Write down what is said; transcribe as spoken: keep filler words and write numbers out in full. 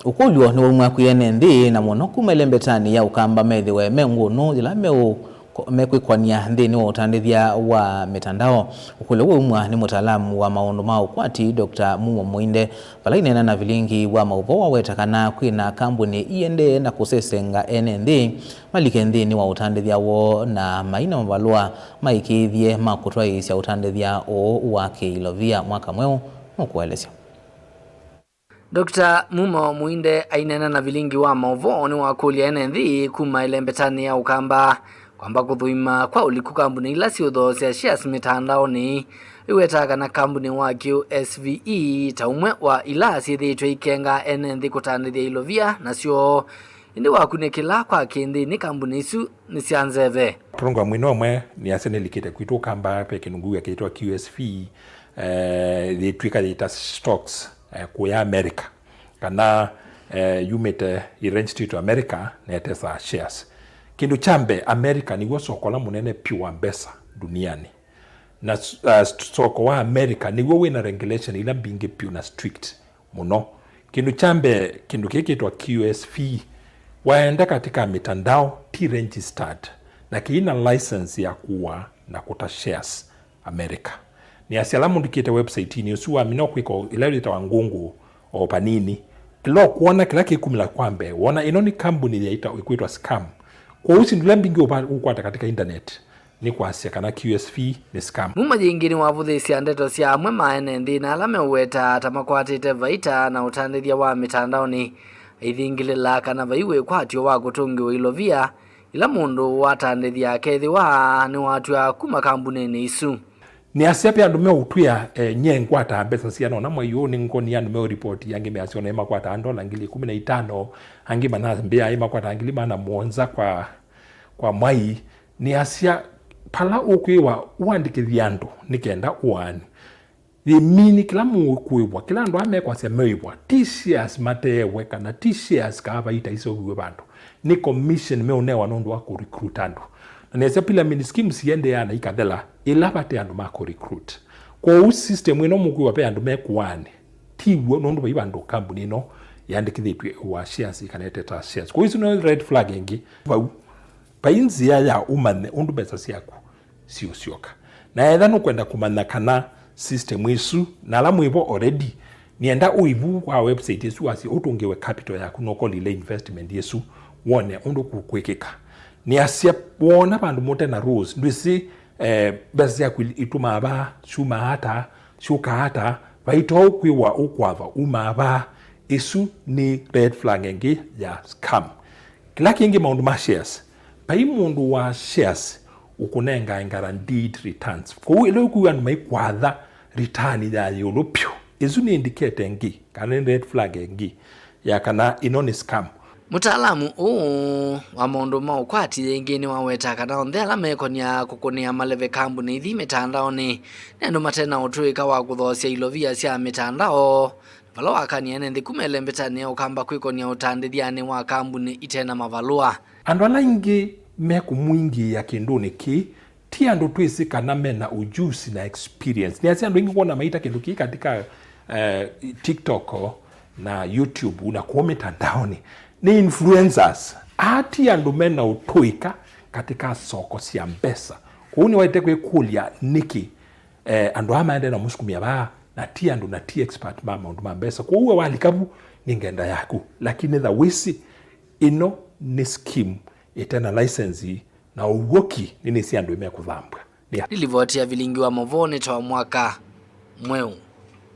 Ũkũlyo nĩwaumw'a kwĩ ene nthĩ, na mũno kuma ĩlembetanĩ ya Ũkamba methĩwe me ngũnũ yĩla meũ-, mekwĩkwany'a nthĩnĩ wa ũtandĩthya wa mĩtandao. Ũkũlyo ũũ waumw'a nĩ mũtaalamu wa maũndũ ma ũkwati, Doctor Mumo Mũinde, vala aineena na vilingi wa maũvoo waweta kana kwĩ na kambuni iendee na kũsesenga ene nthĩ malike nthĩnĩ wa ũtandĩthya woo na mai na mavalũa maĩkĩĩthye ma kũtwaĩĩsya ũtandĩthya ũũ wa kĩilovia. Mwaka Mweũ nũkũelesya. Doctor Mumo Mũinde aineena na vilingi wa maũvoo nĩwakũlya ene nthĩ kuma ĩlembetanĩ ya Ũkamba kwamba kũthũima kwa ũliku kambuni ila siũthoosya shares mĩtandaonĩ, iwetaa kana kambuni wa Q S V E ta ũmwe wa ila syĩthĩĩtwe ikenga ene nthĩ kũtandĩthya ilovia nasyo, ĩndĩ wakunĩkĩla kwa kĩnthĩnĩ kambuni isu nĩ sya nzeve. Program ĩno ĩmwe nĩasya nĩlikĩte kwitũ Ũkamba, ve kĩndũ ngũw'a kĩtwa Q S V, eh, yĩtw'ĩka yĩta stocks, eh, kũya America, kana, eh, yumĩte ĩrenji twitũ America, netesaa shares. Kĩndũ kya mbee, America nĩw'o soko ũla mũnene vyũ wa mbesa duniani. Na s-, uh, st-, soko wa America nĩw'o wĩna regulation ila mbingĩ vyũ na strict mũno. Kĩndũ kya mbee, kĩndũ kĩĩ kĩtwa Q S V, waenda katika mitandao, ti registered, na kĩina license ya kũa na kũta shares America. Nĩasya ala mũndĩkĩte website-inĩ ũsu wamina kwĩka ĩla yĩtawa ngũngũ o vanini, ĩla ũkwona kĩla kĩkumĩla kwa mbee, wona ĩno nĩ kambuni yaita ĩkwĩtwa scam. Kwoou syĩndũ ila mbingĩ ũva-, ũkwata katika internet, nĩ kwasya kana Q S V nĩ scam. Mumo yĩngĩ nĩwavũthĩĩsya ndeto sya amwe ma ene nthĩ na ala meũwetaa ta makwatĩte vaita na ũtandĩthya wa mĩtandaonĩ, aithingĩlĩla kana vai wĩkwatyo wa kũtũngĩwa ilovia ila mũndũ watandĩthya akethĩwa nĩwatw'a kuma kambunĩnĩ isu. Nĩasya ve andũ meũtwĩa, eh, nye ngwataa mbesa siana ũna mwai ũũ, nĩngonie andũ meũripoti angĩ measya ona nĩmakwataa ndola ngili ĩkũmi na itano, angĩ manambĩa ĩ makwataa ngili maana mũonza kwa kwa mwai. Nĩasya, vala ũkwĩwa ũandĩkĩthya andũ nĩ kenda ũaani, yĩmini kĩla mũkwĩw'a, kĩla andũ aa mekwasya meĩw'a, ti shares mateewe kana ti shares kaa vaita iseũviw'e vandũ, nĩ commission meũnewa nũndũ wa kũrecruit andũ. Na nĩasya pyramid schemes iendeea na ikathela ĩla vate andũ ma kũrecruit. Kwoou system ĩno mũkwĩw'a ve andũ me kũaani, ti w'o, nũndũ vai vandũ kambuni ĩno yandĩkĩthĩtw'e wa shares ikaneteta shares. Kwoou isu nĩ red flag ĩngĩ vau. Vai nzĩa ya ũmanye ũndũ mbesa syaku siũsyoka. Na etha nũkwenda kũmanya kana system ĩsu na ala mwĩvo already, nĩenda ũivu kwa website ĩsu wasye ũtũngĩwe capital yaku na ũkolile investment ĩsu, wone ũndũ kũkwĩkĩka. Nĩasya, woona vandũ mũte na rules, ndwĩsĩ, eh, mbesa syaku itũmaa vaa, syumaa ata, syũkaa ata, vai to kwĩwa ũkwava umaa vaa. Ĩsu nĩ red flag ĩngĩ ya scam. Kĩla kĩngĩ, maũndũ ma shares. Vai mũndũ wa shares ũkũnengae guaranteed returns. Kwoou ĩla ũkwĩw'a andũ maikwatha return ya ĩũlũ vyũ, ĩsu nĩ indicator ĩngĩ, kana nĩ red flag ĩngĩ ya kana ĩno nĩ scam. Mũtaalamu ũũ wa maũndũ ma ũkwati yĩngĩ nĩwaweta kana onthe ala mekonĩa kũkũnĩa maleve kambuni ithi mĩtandaonĩ nĩ andũ mate na ũtũĩka wa kũthoosya ilovia sya mĩtandao, vala wakany'a ene nthĩ kuma ĩlembetanĩ ya Ũkamba kwĩkony'a ũtandĩthyanĩ wa kambuni ite na mavalũa. Andũ ala aingĩ mekũmwingĩĩa kĩndũnĩ kĩĩ ti andũ twĩsĩ kana me na ujuzi na experience. Nĩasya andũ aingĩ kwona maita kĩndũ kĩĩ katika, eh, TikTok na YouTube na kũũ mĩtandaonĩ nĩ influencers. Aa ti andũ me na ũtũĩka katika soko sya mbesa. Kwoou nĩwaĩte kwĩkũlya nĩkĩ, eh, andũ aa maendee na mũsukumĩa vaa, na ti andũ na ti expert ma maũndũ ma mbesa. Kwoou we walika vu nĩ ngenda yaku, lakini etha wĩsĩ ĩno nĩ scheme ĩte na license na ũw'oki nĩnĩsĩ andũ ĩmekũthambw'a. Nĩ a- Nĩ livoti ya vilingi wa maũvoo nĩ ta wa mwaka mweũ.